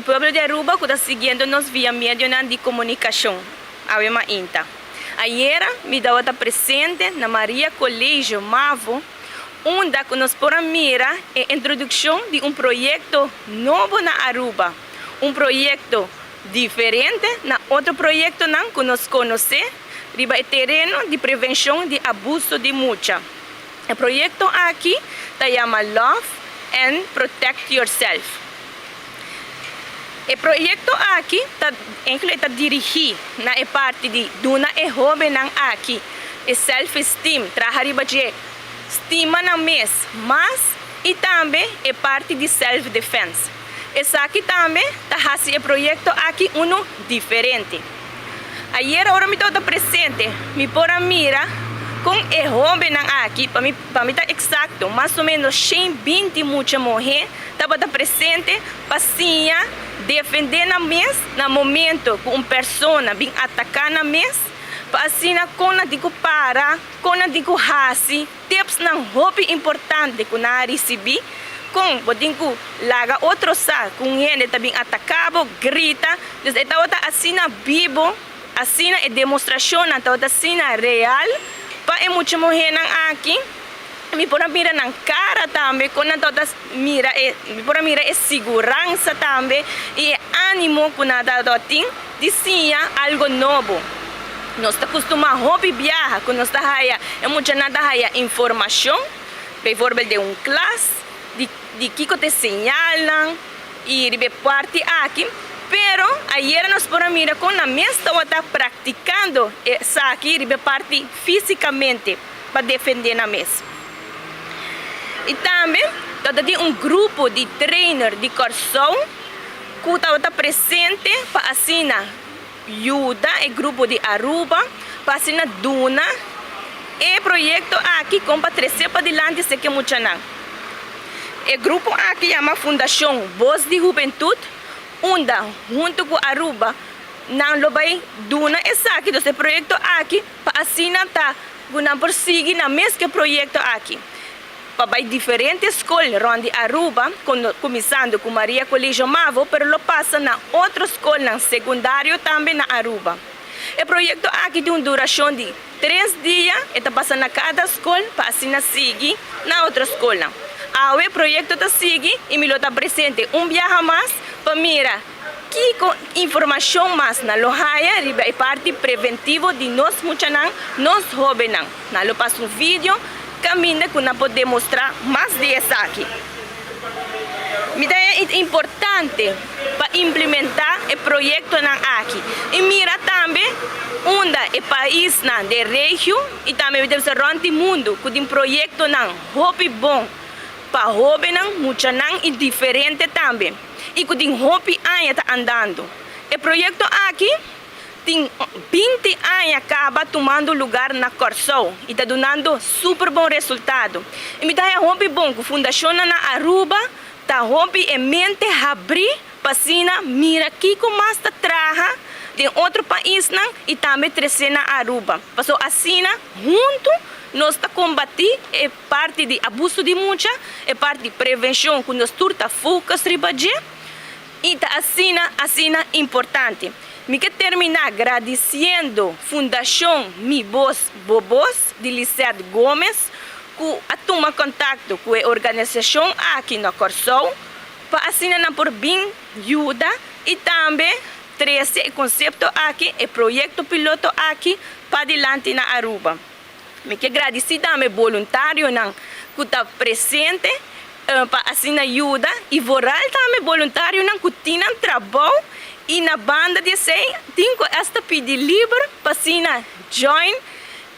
Pueblo di Aruba cu ta siguiendo nos via medionan di comunicacion. Awe mainta. Ayera mi tawata presente na Maria Colegio Mavo unda cu nos por a mira e introduccion di un proyecto nobo na Aruba. Un proyecto diferente na otro proyectonan cu nos conoce riba e tereno di prevencion di abuso di mucha. E proyecto aki ta yama Love and Protect Yourself. E proyecto aki ta eigenlijk ta dirigi na e parti di duna e hobennan aki e self-esteem, traha riba dje stima nan mes mas y tambe e parti di self-defense. Esaki tambe ta haci e proyecto aki uno diferente. Ayera ora mi tabata presente mi por a mira con e hobennan aki, pa mi pa mi ta exacto mas o menos 120 mucha muhe tabata presente pa siña defende nan mes na momento cu un persona bin ataca nan mes, pa asina con nan tin cu para, con nan tin cu haci, tipsnan hopi importante cu nan a ricibi, con bo tin cu laga otro sa cu un hende ta bin ataca bo, grita. Dus e tabata asina bibo, asina e demostracionnan tabata asina real pa e mucha muhernan aki. Mi por a mira nan cara tambe, con nan tabata mira e, mi por a mira e siguransa tambe y e animo cu nan tabata tin di siña algo nobo. Nos ta custuma hopi biaha cu nos ta haya, e muchanan ta haya informacion, bijvoorbeeld den un klas, di di kico ta e señalnan y riba e parti aki, pero ayera nos por a mira con nan mes tabata practicando esaki riba e parti fisicamente pa defende nan mes. Y tambe tabata tin un grupo di trainer di Corsou cu tabata presente pa asina yuda e grupo di Aruba pa asina duna e proyecto aki con pa trece padilanti seke muchanan. E grupo aki yama Fundacion Voz di Hubentud unda hunto cu Aruba nan lo bay duna esaki, dus e proyecto aki pa asina ta cu nan por sigui nan mes cu e proyecto aki. Pa bay diferente scol rond di Aruba, cuminsando cu Maria Colegio Mavo, pero lo pasa na otro scolnan secundario tambe na Aruba. E proyecto aki tin un duracion di 3 dia, e ta pasa na cada scol pa asina sigui na otro scolnan. Awe e proyecto ta sigui y mi lo ta presente un biaha mas pa mira kico informacion mas nan lo haya riba e parti preventivo di nos muchanan, nos hobennan. Nan lo pasa un video caminda cu nan por demostra mas di esaki. Mi ta importante pa implementa e proyectonan aki y mira tambe unda e paisnan den regio y tambe mi ta bisa rond di mundo cu tin proyectonan hopi bon pa hobennan, muchanan y diferente tambe y cu tin hopi aña ta andando. E proyecto aki tin 20 aña caba tumando lugar na Corsou y ta dunando super bon resultado. Y mi ta hopi bon cu fundacion na Aruba ta hopi e mente habri pa asina mira kico mas ta traha den otro paisnan y tambe trece na Aruba. Paso asina hunto nos ta combati e parti di abuso di mucha, e parti di prevencion cu nos tur ta focus riba dje y ta asina, asina importante. Mi ke termina agradeciendo Fundacion Mi Voz Bo Voz di Lisette Gomes cu a tuma contacto cu e organisacion aki na Corsou pa asina nan por bin yuda y tambe trece e concepto aki, e proyecto piloto aki padilanti na Aruba. Mi ke gradici tambe voluntarionan cu ta presente pa asina yuda y vooral tambe voluntarionan cu tin nan trabou y na banda di esey tin cu hasta pidi liber pa asina join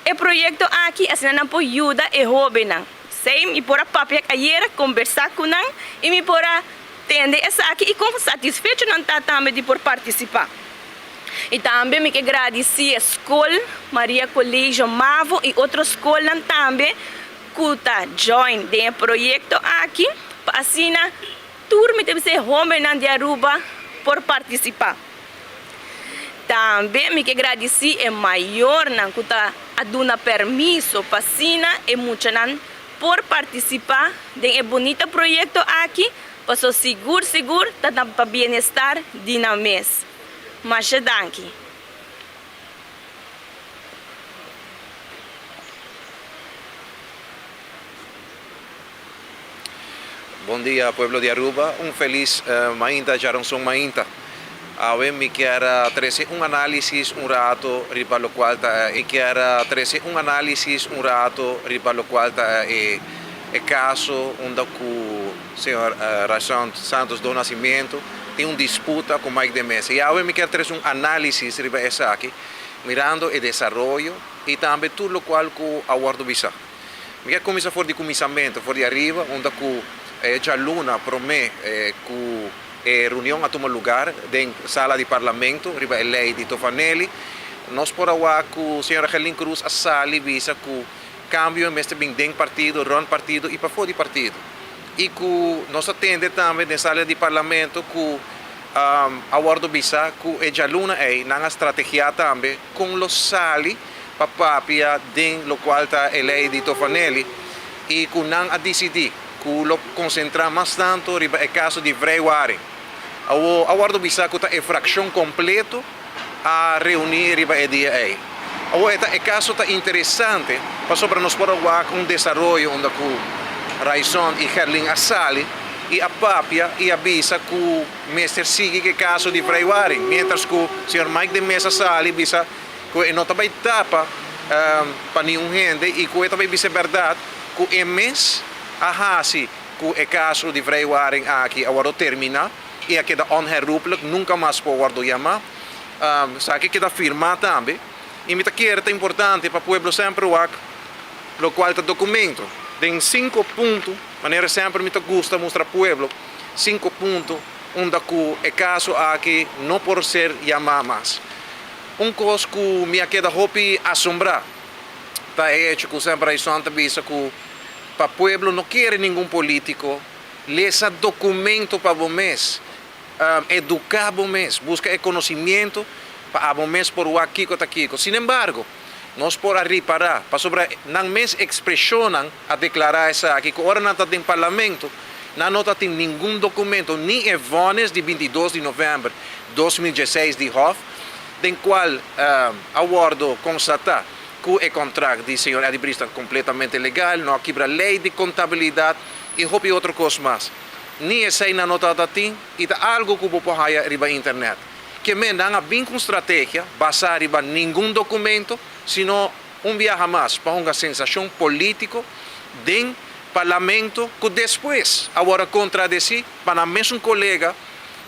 e proyecto aki, asina nan por yuda e hobennan. Sey mi por a papia ayera, conversa cu nan y mi por a tende esaki y con satisfecho nan ta tambe di por participa. Y tambe mi ke gradici scol Maria Colegio Mavo y otro scolnan tambe cu ta join den e proyecto aki pa asina tur mi ta bisa e hobennan di Aruba por participa. Tambe mi ke gradici e mayornan cu ta a duna permiso pa asina e muchanan por participa den e bunita proyecto aki. Paso sigur sigur ta na pa bienestar di nan mes. Masha danki. Bon dia pueblo di Aruba, un felis mainta djaronson mainta. Awe mi kier a trece un analisis un rato riba locual ta e kier a trece un analisis un rato riba locual ta e e caso unda cu señor Rayson Santos do Nascimento tin un disputa cu Mike de Meza. Y awe mi kier trece un analisis riba esaki mirando e desaroyo y tambe tur locual cu a wordo bisa. Mi ke kuminsá for di kuminsamentu, for di ariba, unda ku e djaluna promé ku e reunion a tuma lugar den sala di Parlamento riba e lei di Tofanelli. Nos por a wak ku señora Gerlin Cruz a sali bisa ku kambio mester bin den partido, rònt partido i pafó di partido. I ku nos a tende tambe den sala di Parlamento ku a wòrdu bisa ku e djaluna ei nan a strategiá tambe kon lo sali pa papia den locual ta e ley di Tofanelli y cu nan a dicidi cu lo concentra mas tanto riba e caso di vrijwaring. Awo a wordo bisa cu ta e fraccion completo a reuni riba e dia ey. Awo e ta e caso ta interesante pasobra nos por a wak un desaroyo unda cu Ryçond y Gerlin a sali y a papia y a bisa cu mester sigui cu e caso di vrijwaring mientras cu señor Mike de Meza sali y bisa ku e no ta bai tapa pa niun hende i ku e ta bai bisa e bèrdat ku e mes a hasi ku e kaso di vrijwaring aki a wòrdu terminá i a keda onherroepelijk, nunka mas por wòrdu yamá. Esaki keda firmá tambe i mi ta kere ta importante pa pueblo semper wak lokual ta dokumento den sinku punto, manera semper mi ta gusta mustra pueblo sinku punto unda ku e kaso aki no por ser yamá mas. Un kos ku mi a keda hopi asombrá ta e hecho ku semper Aison ta bisa ku pa pueblo no kere ningun polítiko, lesa dokumento pa bo mes, eduká bo mes, buska e konosimiento pa abo mes por wak kiko ta kiko. Sinembargo, nos por a ripará, pasobra nan mes ekspreshonnan a deklará esaki, ku ora nan ta den parlamento, nan no ta tin ningun dokumento, ni e vònis di 22 di novèmber 2016 di Hof, den cual a wordo constata cu e contract di señor Eddie Brice ta completamente legal, no a kibra ley di contabilidad y hopi otro cos mas. Ni esey nan no tabata tin y ta algo cu bo por haya riba internet. Ke men nan a bin cu un strategia basa riba ningun documento, sino un biaha mas pa hunga sensacion politico den Parlamento cu despues a wordo contradeci pa nan mesun colega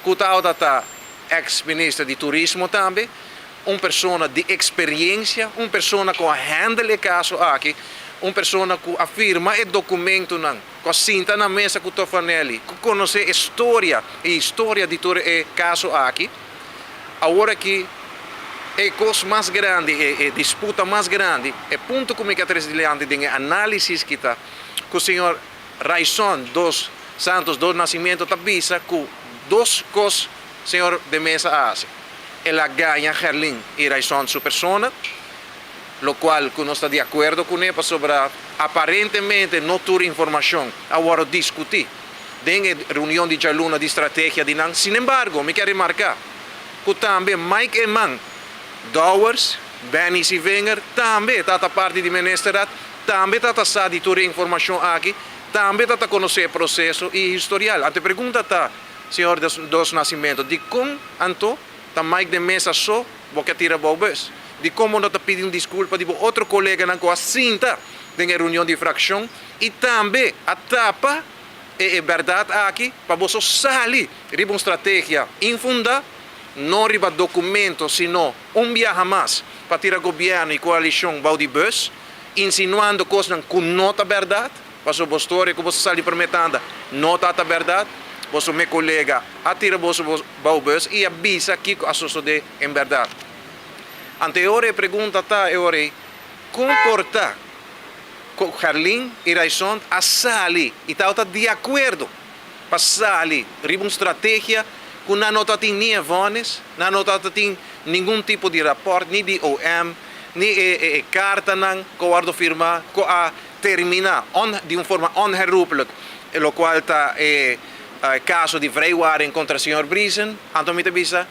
cu tabata ta Ex minister di turismo tambe, un persona di experiencia, un persona cu a handle e caso aki, un persona cu a firma e documentonan, cu a sinta na mesa cu Tofanelli, cu conoce e storia e historia di tur e caso aki. Awor aki e cos mas grandi, e e disputa mas grandi, e punto cu mi ke trece dilanti den e analisis ki ta cu señor Ryçond dos Santos dos Nascimento ta bisa cu dos cos señor de Meza a haci. El a gaña Gerlin y Ryçond su persona, locual cu nos ta di acuerdo cune pasobra aparentemente no tur informacion a wordo discuti den e reunion di djaluna di strategia di nan. Sinembargo, mi kier remarca cu tambe Mike Eman, Dowers, Benny Sievinger tambe ta ta parti di Ministerraad, Tambe ta ta sa di tur e informashon aki, tambe ta ta konosé e proseso i e historial. Anto e pregunta ta, señor Dos Nascimento, dikon anto ta Mike de Meza so bo ke tira bou bus? Dikon bo no ta pidi un diskulpa di bo otro koleganan ku a sinta den e reunion di frakshon i tambe a tapa e e bèrdat aki pa boso sali riba un strategia infundá, no riba dokumento sino un biaha mas pa tira gobièrnu i koalishon bou di bus? Insinuando kosnan ku no ta bèrdat, pasobra bo storia ku boso sali promé tanda no ta ta bèrdat. Boso me kolega a tira boso bou bus i a bisa kiko a sosodé en bèrdat. Anto e ora e pregunta ta e ora ei, kon por ta ku Gerlin i Ryçond a sali i tabata di akuerdo pa sali riba un strategia ku nan no ta tin ni e vònis, nan no ta tin ningun tipo di rapòrt ni di OM, ni e kartanan ku a wòrdu firmá ku a terminá on di un forma onherroepelijk lokual ta e Caso di vrijwaring contra señor Briesen, anto mi ta bisa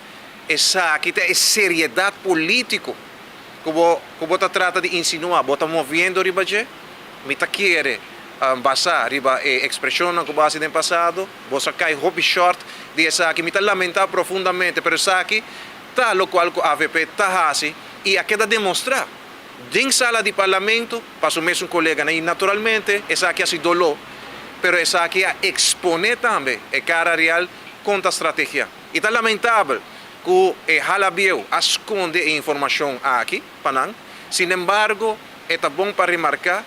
esaki ta e seriedad politico cu bo cu bo ta trata di insinua, bo ta moviendo riba dje. Mi ta kere basa riba e expresionnan cu bo haci den pasado, bo sa cay hopi short di esaki. Mi ta lamenta profundamente, pero esaki ta locual cu avp ta haci y a keda demostra den sala di Parlamento pa su mesun coleganan y naturalmente esaki a haci doló, pero esaki a expone tambe e cara real con ta strategia. Y ta lamentabel cu e hala bieu a sconde e informacion aki pa nan. Sinembargo, e ta bon pa remarca,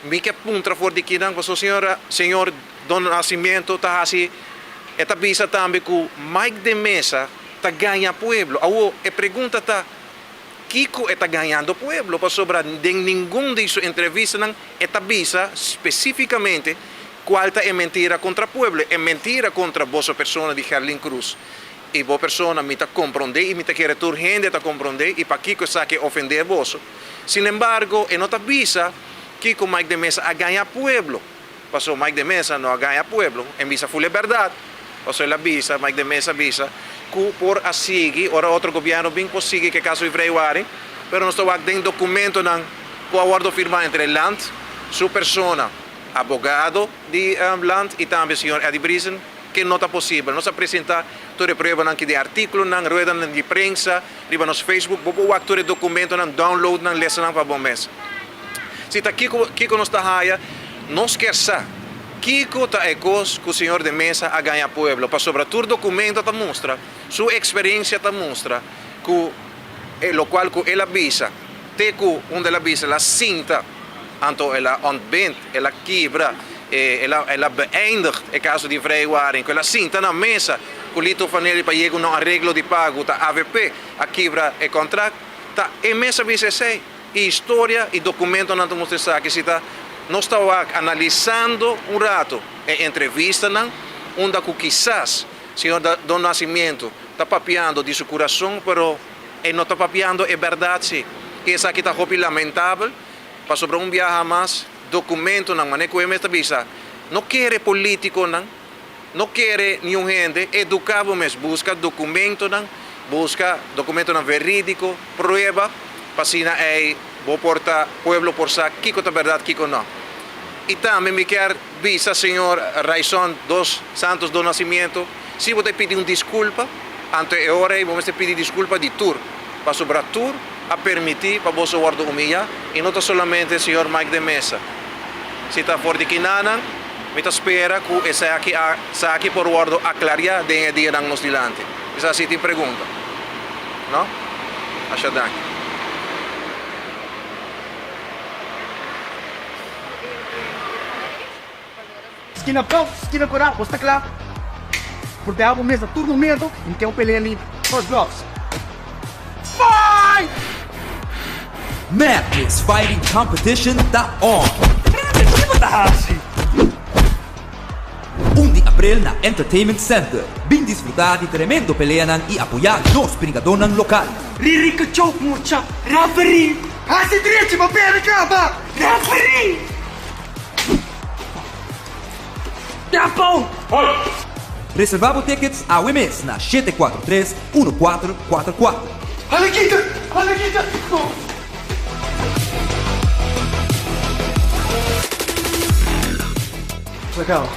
mi ke puntra for di kinan pasobra señora, señor Don Nacimiento ta haci, e ta bisa tambe cu Mike de Meza ta gaña pueblo. Awo, e pregunta ta, Kiko e ta gañando pueblo? Pasobra den ningun di su entrevistanan e ta bisa specificamente cual ta e mentira contra pueblo, e mentira contra boso persona di Gerlin Cruz. Y bo persona mi ta compronde y mi ta kere tur hende ta compronde y pakico esaki a ofende boso. Sinembargo e no ta bisa kico Mike de Meza a gaña pueblo. Pasobra Mike de Meza no a gaña pueblo, e bisa ful e berdad. Pasobra el a bisa, Mike de Meza a bisa, cu por a sigui, ora otro gobierno bin por sigui cu e caso di vrijwaring, pero nos ta wak den documentonan cu a wordo firma entre Land, su persona, abogado di Land y tambe señor Eddie Briesen, ke no ta posibel. Nos a presenta tur e pruebanan ki den articulonan, ruedanan di prensa, riba nos Facebook, bo por wak tur e documentonan, download nan, lesa nan pa bo mes. Si ta kiko kiko nos ta haya, nos kier sa kiko ta e kos ku señor de Meza a gaña pueblo, pasobra tur documento ta mustra, su experiencia ta mustra ku e locual ku el a bisa te ku unda el a bisa el a sinta, anto el a ontbind, el a kibra, el a el a beëindigd e caso di vrijwaring, ku el a sinta na mesa ku Lito Fanelli pa yega un areglo di pago, ta avp a kibra e contract, ta e mes a bisa esey. E historia y documentonan ta mustra esaki. Si ta nos ta wak analisando un rato e entrevistanan unda cu kisas señor Don Nacimiento ta papiando di su curason pero e no ta papiando e berdad si. Y esaki ta hopi lamentabel pasobra un biaha mas documentonan manera cu e mes ta bisa no kere politiconan no kere niun hende educa bo mes busca documentonan busca documentonan veridico prueba pa asina ey bo por ta pueblo por sa kico ta berdad kico no y tambe mi kier bisa señor Rayson dos Santos do Nacimiento si bo ta pidi un disculpa anto e ora ey bo mester pidi disculpa di tur pasobra tur a permiti pa boso wordo humiya y no ta solamente señor Mike de Meza si ta for di kinanan. Mi ta spera ku esaki a saki por wòrdu aklariá den e dianan nos dilanti. Kisas si tin pregunta. No? Asha danki. Skina blou, skina kora, bo sta kla? Proteha bo mes na tur momento i mi ten un pelea limpi. First gloves. Fight! Madness Fighting Competition ta on! Kiko bo ta hasi? Un di aprel na Entertainment Center. Bin disfruta di tremendo peleanan y apoya nos bringadornan local. Riri kachó mucha referee. Hasi drechi bo perde kaba referee. Tempo! Reserva bo tickets awe mes na 743 1444. Hala kita! Hala kita! No! Legal.